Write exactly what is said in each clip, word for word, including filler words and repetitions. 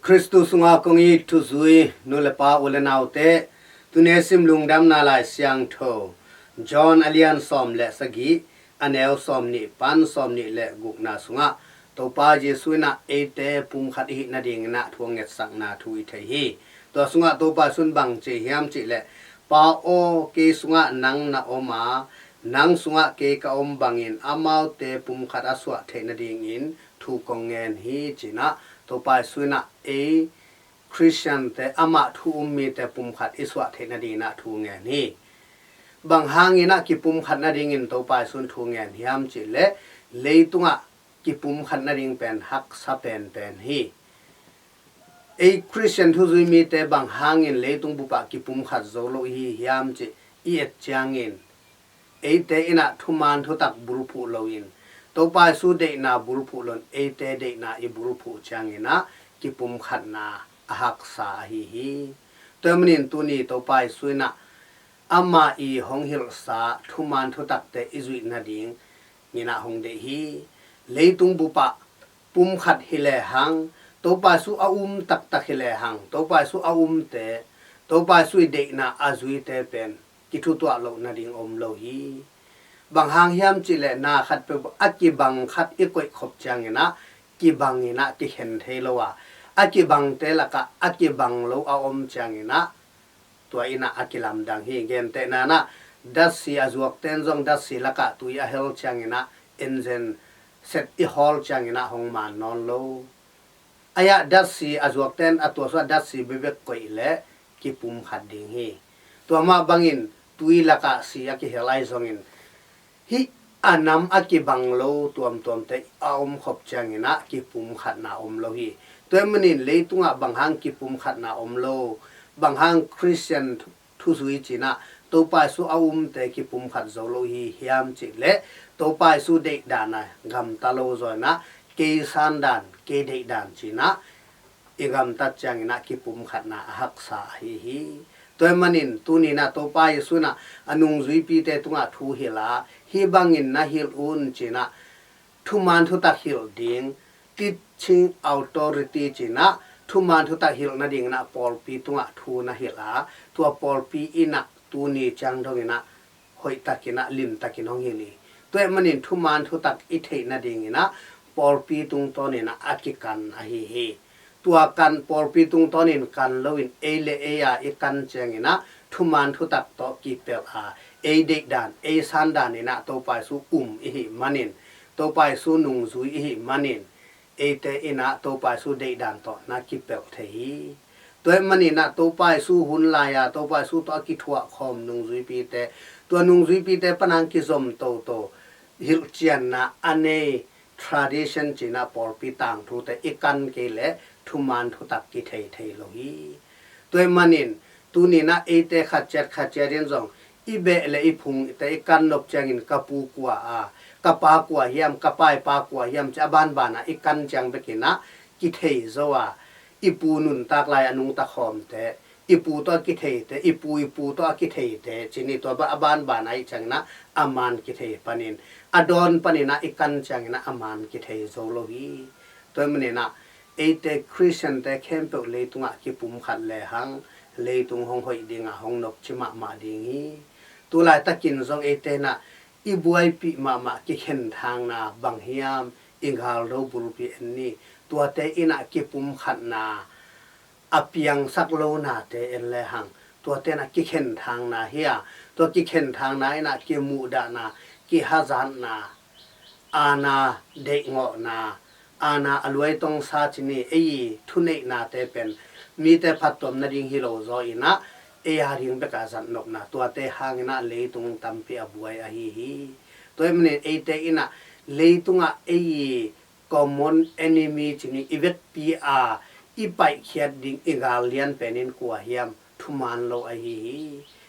Khristu sungah kong it thuzui nu le pa, u le naute, tuni sim Lungdamna Lai Siangtho John a lian sawm le sagih, a neu sawm nih pan sawm nih le gukna sungah Topa Jesuh in ah eite pumkhat i hih nadingin ah thu a ngetsakna thu i thei hi. Tua sungah Topa Jesuh in bang ci hiam cih leh, Pa aw, kei sungah nang na om a, nang sungah kei ka om bangin amaute pumkhat a suah theih nadingin thu kong ngen hi, ci-in ah Topa Jesuh in ah ei Khristiante, amah thu um mite pumkhat i suah theih nadingin ah thu ngen hi. Bang hangin ah kipumkhat nadingin Topa Jesuh in thu ngen hiam cih leh, leitungah kipumkhat nading pen haksa penpen hi. Ei Khristian thuzui mite bang hangin leitung bupah kipumkhat zo lo i hi hiam cih i et ciangin, eite in ah thuman thutak bulphuh loin, Topa Jesuh deihna bulphuh loin, eite deihna i bulphuh ciangin ah kipumkhatna a haksa ahi hi. Tua ahih manin tuni Topa Jesuh in ah amah i hong hilhsa thuman thutakte i zuih nadingin ah hong deih hi. Leitung bupah pumkhat hi lehang, Topa Jesuh a um taktak hi lehang, Topa Jesuh a umte, Topa Jesuh i deihna a zuite pen kithutuah loh nading om lo hi. Bang hang hiam cih leh, na khatpeuh a kibang khat i koihkhop ciangin ah kibang in ah kikhen thei lo a, a kibangte lakah a kibang lo a om ciangin ah tua in ah a kilamdang hi. Gentehna in ah datsi a zuakte in zong datsi lakah tui a hel ciangin ah engine set i hawl ciangin ah hong man nawn lo. Ahi ah datsi a zuakte in a tua sungah datsi bekbek koih leh kipumkhat ding hi. Tua mah bangin tui lakah si a kihel ahi zongin, hih a nam a kibang lo tuamtuamte a omkhop ciangin ah kipumkhatna om lo hi. Tua ahih manin leitungah bang hang kipumkhatna om lo, bang hang Khristian thuzui ci-in ah Topa Jesuh a umte kipumkhat zo lo i hi hiam cih leh, Topa Jesuh deihdan a gamta lo zaw in ah, kei sandan, kei deihdan ci-in ah i gamtat ciangin ah kipumkhatna a haksa ahi hi. Tua ahih manin tuni in ah Topa Jesuh in ah a nungzuipite tungah thu hilh a, hih bangin na hilh un ci-in ah thuman thutak hilh ding, teaching authority ci-in ah thuman thutak hilh nadingin ah pawlpi tungah thu na hilh a, tua pawlpi in ah tuni ciang dongin ah hoihtakin ah, limtakin hong hilh hi. Tua ahih manin thuman thutak i theih nadingin ah pawlpi tungtawnin ah a kikan ahi hi. Tua kan, pawlpi tungtawnin kan loin ei le ei a i kan ciangin ah thuman thutak tawh kipelh a, ei deihdan, ei sandan in ah Topa Jesuh um i hih manin, Topa Jesuh nungzui i hih manin, eite in ah Topa Jesuh deihdan tawh na kipelh thei hi. Tua ahih manin ah Topa Jesuh hun lai-a Topa Jesuh tawh a kithuah khawm nungzuipite, tua nungzuipite pan hong kizom toto hilhcianna a nei, tradition ci-in ah pawlpi tangthute i kan kei leh thuman thutak kithei thei lo hi. Tua ahih manin tuni in ah eite khat ciat khat ciat in zong i beh le i phungte i kan nop ciangin, ka pu kua a, ka pa kua hiam, ka pai pa kua hiam ci a banban a i kan ciang bekin ah kithei zo a, i pu nuntak lai a nungta khawmte, i pu tawh a kitheite, i pu i pu tawh a kitheite ci-in, tua a banban a i ciangin ah a man kithei panin, a dawn panin ah i kan ciangin ah a man kithei zo lo hi. Tua ahih manin ah eite Khristiante khempeuh leitungah kipumkhat lehang leitung hong hoih ding a, hong nopci mahmah ding hi. Tulaitakin zong eite in ah i buaipih mahmah kikhenthangna bang hiam, i galdo bulpi en ni. Tuate in ah kipumkhatna a piangsak lo nate en lehang, tuate in ah kikhenthangna hi a, tua kikhenthangna in ah kimuhdahna, kihazatna, aana deihgawhna, aana a luaitongsa ci-in, ei thuneihnate pen mite phattuam nading hi lo zaw in ah, ei a ding bek a zatnopna, tuate hangin ah leitung tampi a buai ahi hi. Tua ahih manin eite in ah leitungah ei common enemy ci-in i vekpi a i paihkhiat ding i gal lian pen in kua hiam? Thuman lo ahi hi.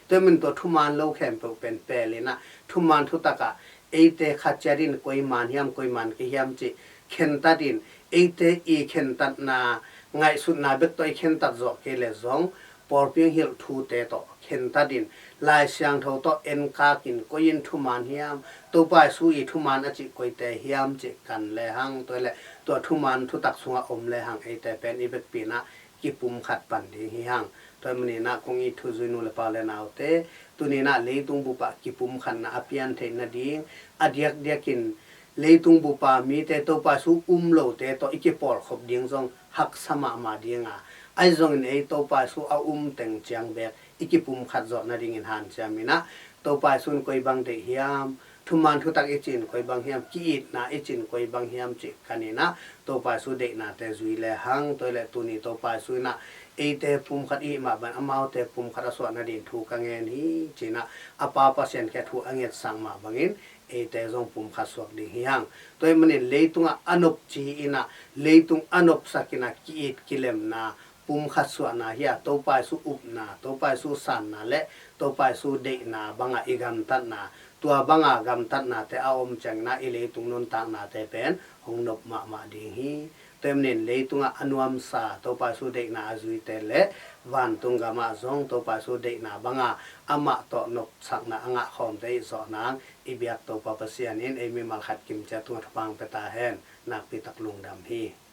Tua ahih manin tua thuman lo khempeuh pen pelh in ah, thuman thutak ah eite khat ciat in koi man hiam, koi man kei hiam cih khentat in, eite i khentatna, ngaihsutna bek tawh i khentat zawh kei leh zong, pawlpi hong hilh thute tawh khentat in, Lai Siangtho tawh enkak in, koi in thuman hiam, Topa Jesuh i thuman a cih koite hiam cih kan lehang, tua leh tua thuman thutak sungah om lehang eite pen i vekpi inah kipumkhat pan ding hi hang. Tua ahih manin ah kong it thuzui nu le pa le naute, tuni inah leitung bupah kipumkhatna a pian theih nading, a diakdiakin leitung bupa mite Topa Jesu um lote tawh i kipawlkhop ding zong haksa mahmah ding a, ahi zongin ei Topa Jesu a um teng ciang beek i kipumkhat zawh nadingin hanciam inah, Topa Jesu in koi bang deih hiam, thuman thutak i cih in koi bang hiam, ki-itna i cih in koi bang hiam cih kan inah, Topa Jesu deihnate zui lehang, tua hi leh tuni Topa Jesu inah eite pumkhat i hih mah bangin amaute pumkhat a suah nading thu ka ngen hi ci inah, a Pa Pasian kiang thu a ngetsak mah bangin eite zong pumkhat suak ding hi hang. Tua ahih manin leitungah a nopci inah, leitung a nopsak inah ki-it kilemna, pumkhat suahna hi a, Topa Jesu upna, Topa Jesu sanna le Topa Jesu deihna bangah i gamtatna, tua banga gamtatnate a om ciang inah i leitung nuntaknate pen hong nop mahmah ding hi. Tua ahih manin leitungah a nuamsa Topa Jesu deihna a zuite le vantung gamah zong Topa Jesu deihna banga amah tawh nopsakna a ngahkhawmte i zawh nang i biak Topa Pasian in ei mimal khat kimciat tungah thupha hong pia ta hen. Nakpi tak lungdam hi.